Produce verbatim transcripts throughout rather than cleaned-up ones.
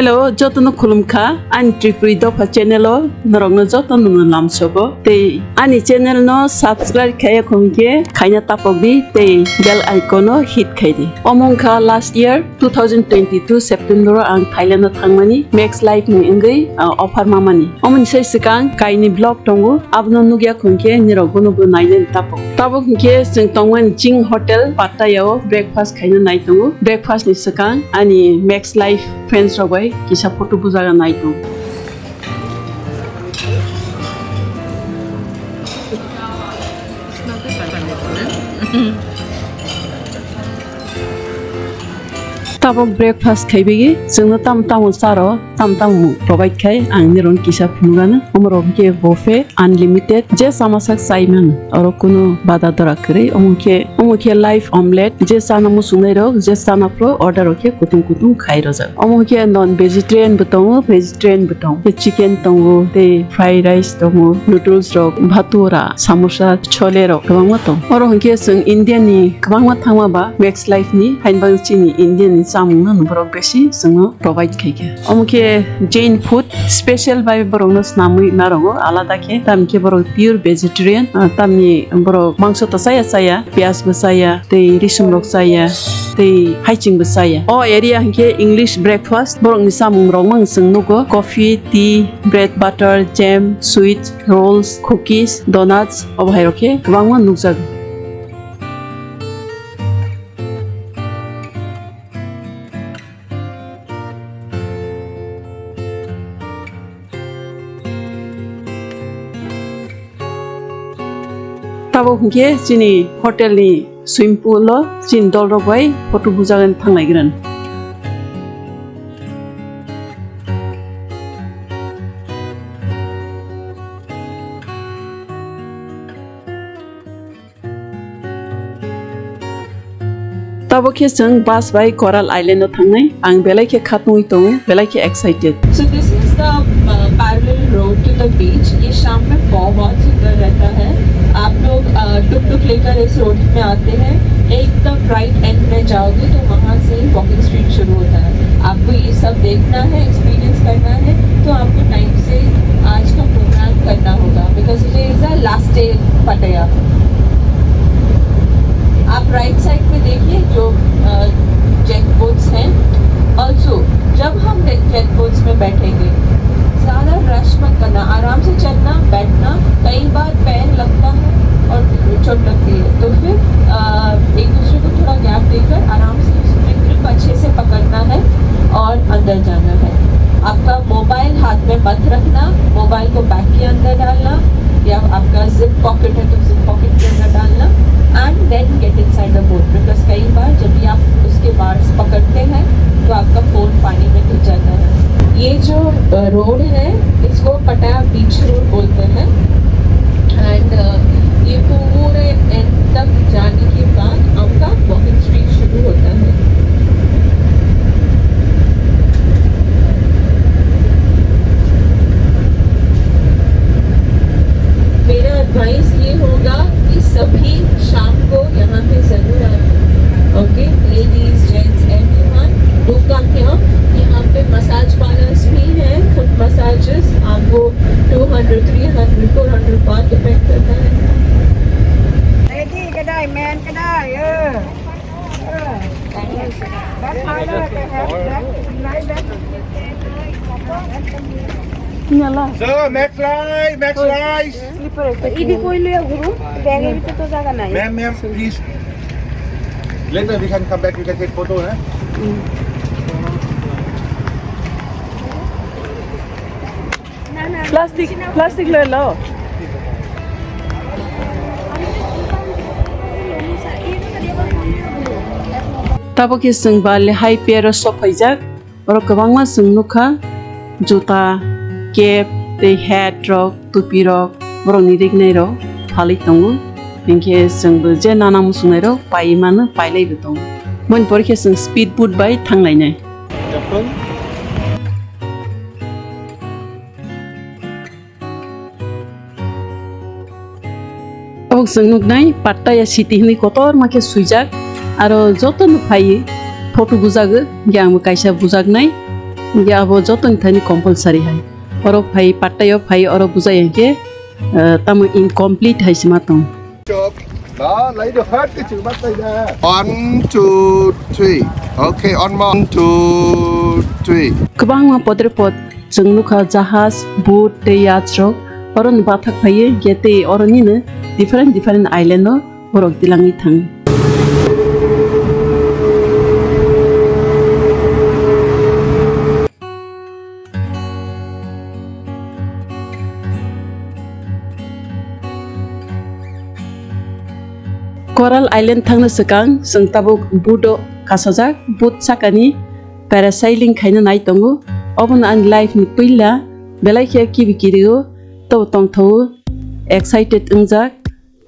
Hello, jotono khulumkha, ani Tripuri Dopha channel o norokno jotono no lamsogo. Tei ani channel no subscribe khaiya khongkhe khaina tapok di tei bell icon o hit khai di. Omo wngkha last year two thousand twenty-two September o ang Thailand o thangmani Max Life ni wngwi, ah, offer mamani. Omoni sai swkang kaini vlog tongo, abono nukya khongkhe nirok bono bo nainani tapok. Tabok hinkhe chwng tongmani Ching Hotel Pattaya o breakfast khaina nai tongo. Breakfast ni swkang ani Max Life friends rok bai kisa photo bujaga nai tongo. Tabok breakfast khaibegi chwngno tamo tamo charo, tamo tamo provide khai ang nirok kisa phunukgano. Omorok hinkhe buffet unlimited, je chama sak chai mano, oro kunu bada dora kwrwi. Omo khe, omo khe live omelette, je chana muchungnairok je chana phuru order rok khe kutung kutung khai rwjak. Omo khe non vegetarian bo tongo, vegetarian bo tongo. Tei chicken tongo, tei fried rice tongo, noodles rok, bhatura, samosa, chole rok kwbangma tongo. Oro hinkhe chwng India ni kwbangma thangma ba Max Life ni, hainbang chini India ni chamung no borok besi chwngno provide khaikha. Omo khe Jain food special bai borokno swnamwi narwgo alada khe, tamni khe borok pure vegetarian, ah, tamni borok mangso ta chaya chaya, piyaj bo chaya, tei risum rok chaya, tei haiching bo chaya. O area hinkhe English breakfast, borokni chamung rok mang chwng nugo, coffee, tea, bread, butter, jam, sweets, rolls, cookies, donuts, obo hai rok khe kwbangma nukjago. Tabok hinkhe chini hotel ni swimming pool o chini dol rok bai photo bujagani thanglai gran. Tabok khe chwng bus bai Coral Island o thangnai. Ang belai khe khatungwi tongo, belai khe excited. So this is the, uh, parallel road to the beach. ये शाम में बहुत सुंदर रहता है। आप लोग, uh, टुक टुक लेकर इस रोड में आते हैं, एकदम right end में जाओगे तो वहाँ से ही वॉकिंग स्ट्रीट शुरू होता है। आपको ये सब देखना है, एक्सपीरियंस करना है, तो आपको टाइम से आज का प्रोग्राम करना होगा, because it is the last day Pattaya। आप राइट साइड में देखिए जो, अ, जेट बोट्स हैं। ऑल्सो जब हम जेट बोट्स में बैठेंगे, ज़्यादा रश मत करना, आराम से चलना, बैठना। कई बार पैर लगता है और चोट लगती है, तो फिर, अ, एक दूसरे को थोड़ा गैप देकर आराम से उसमें ग्रिप अच्छे से पकड़ना है और अंदर जाना है। आपका मोबाइल हाथ में मत रखना, मोबाइल को बैग के अंदर डालना, या आपका जिप पॉकेट है तो जिप पॉकेट के अंदर डालना, and then get inside the boat, because कई बार जब भी आप उसके बार्स पकड़ते हैं तो आपका फोन पानी में गिर जाता है। ये जो, अ, रोड है, इसको पटाया बीच रोड बोलते हैं। एंड, अ, ये पूरे एंड तक जाने के बाद आपका वॉकिंग स्ट्रीट शुरू होता है। मेरा एडवाइस ये होगा कि सभी शाम को यहाँ पे जरूर आए। Okay, ladies, gents, everyone, do come here. यहाँ पे मसाज पार्लर्स भी हैं, फुट मसाजेस। आपको two hundred, three hundred, four hundred पर डिपेंड करता है। Lady ก็ได้ แมนก็ได้ เออ เออ Black color ก็ได้ Black ไลท์ Black Sir, Max Life, Max Life. Slipper একটা। ইদি কই লইয়া ঘুরু? ব্যাগের ভিতরে তো জায়গা নাই। Ma'am, ma'am, please. Later we can come back, we can take photo, eh? Plastic, plastic lo lo. Tabok khe chwng bali hai pier o sophaijak. Oro kwbangma chwng nukha, juta, cap, tei hat rok, tupi rok, borokni rignai rok phalwi tongo. Hinkhe chwngbo je nana muchungnai rok paiwi mano, pailaibo tongo. Boni pore khe chwng speed boat bai thanglainai. Tabuk chwng nuknai Pattaya city hinwi kotorma khe swijak, aro jotono phaiwi photo bujago, hinkhe angbo kaisa bujaknai. Hingke abo jotoni thani compulsory hai. Oro phai, pattaio phai, oro bujai hingke, eh, tamo incomplete hai se ma tong. One, two, three. Okay, on mo. One, two, three. Kwbangma podre pod chwng nukha, jahaj, boat tei yacht rok. Oro ni bathak phaiwi hingke tei oro nini different different island o borok tilangwi thang. Coral Island thangna swkang chwng tabuk boat o kasajak, boat sakani parasailing khaina nai tongo. Obono ani life ni puila belai khe kibi kirio, to tongthao excited wngjak.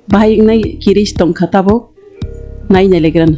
Bahai wngnai kiri se tongkha tabuk, nai nailagrana.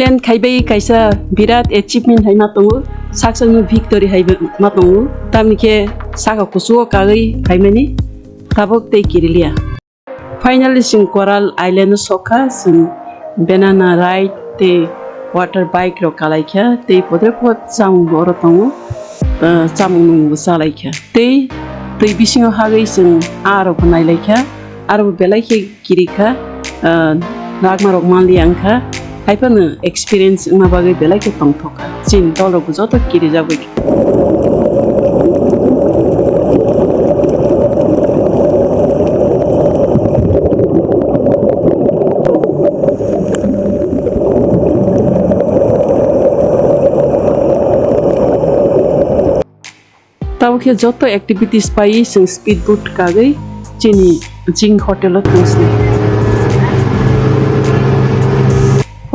Land khaibai kaisa birat achievement hai ma tongo, saksa ni victory hai ma tongo, tamni khe saka kuchugo kagwi phaimani tabuk tei kirilia. Finally, chwng Coral Island o sokha, chwng banana ride tei water bike rok kalaikha, tei podre pod chamung bo oro tongo, ah, chamung nung bo chalaikha. Tei twi bisingo hagwi chwng aro bo nailaikha, aro bo belai khe kirikha, ah, nagma rok manliya wngkha. Haiphano experience wngna bagwi belai khe tongthok kha. Chini dolrokbo joto kirijagwi. Tabuk khe joto activities paiwi chwng speed boat kagwi chini Jing hotel o thangsinai.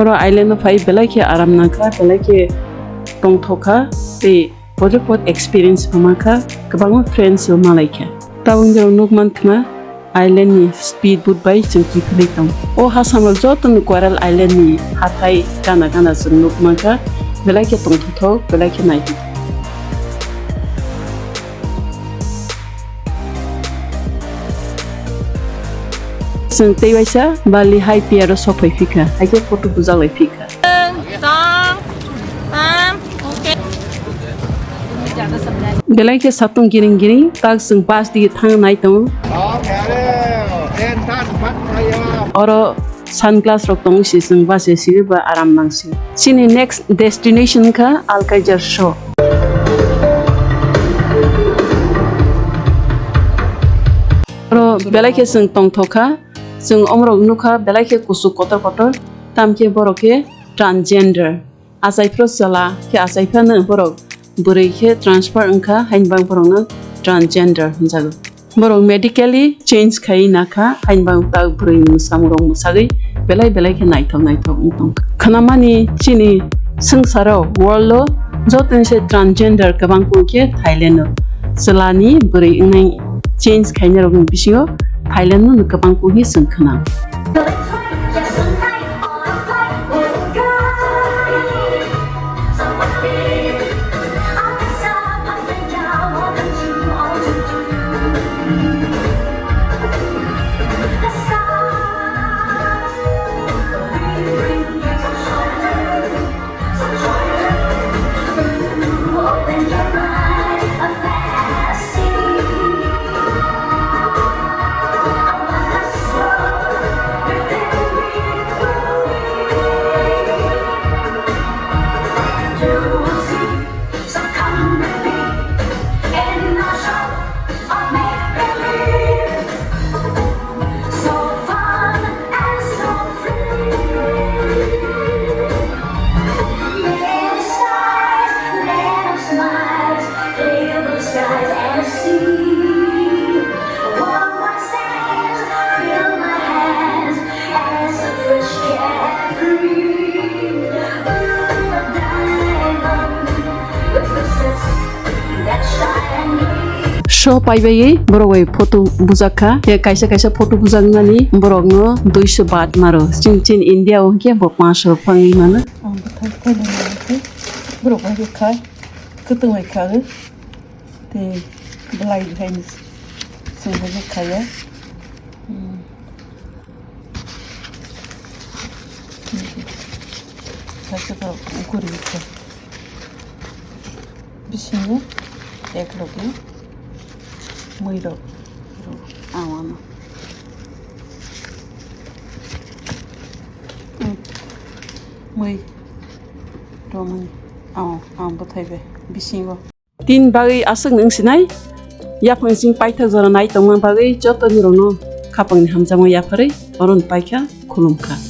Oro island o phai belai khe aram nangkha, belai khe tongthok kha tei podre pod experience bo mankha, kwbangma friends bo malaikha. Tabuk norok nukmankha, Island ni speed boat bai chwng kiphilwi tongo. O hasamrok jotono Coral Island ni hathai gana gana chwng nukmankha, belai khe tongthokthok, belai khe naithok. Chwng tei waisa Bali hai pier o sok phai phikha, hai khe photo bujak lai phikha. Belai khe satung giring giring, tak chwng bus dige thang nai tongo. Oro sunglass rok tongo, si chwng bus se siri ba aram nang si. Chini next destination kha Alkaijar Shoh. Oro belai khe chwng tongthok kha, chwng omorok nukha belai khe kuchuk kotor kotor, tamkhe borok khe transgender. Achai phano chwla khe achai phano borok bwrwi khe transfer wngkha, haini bagwi borokno transgender hwnjago. Borok medically change khai nakha, haini bagwi tak bwrwi mwsamung rok mwsagwi belai belai khe naithok naithok wng tongkha. Khwnamani chini swngcharo, world o jotoni se transgender kwbang khe Thailand o. Chwlani bwrwi wngnai change khainai rokni bisingo Thailand no kwbang khe chwng khwnang. So paibai borok bai photo bujak kha, tei kaisa kaisa photo bujak nani borok no duiso baat maro. Chini, chini India o hwnkhe bo panchsho rok phangwi mano. Ang bwthai phai nai nai khe borok bai kha, kwtwng bai kha. Tei belai belai ni swngjagwi khaio. Hmm. Kaisa borok guri kha. Bisingo ek logi mui rok rw ang ano. Hmm. Mui romani ang, ang bwthai bai bisingo. Tin bagwi aswk nwng sinai, yaphang sing paithak jora nai tongma bagwi joto ni rokno khapang ni hamjakma yapharwi oro ni paikha, khulumkha.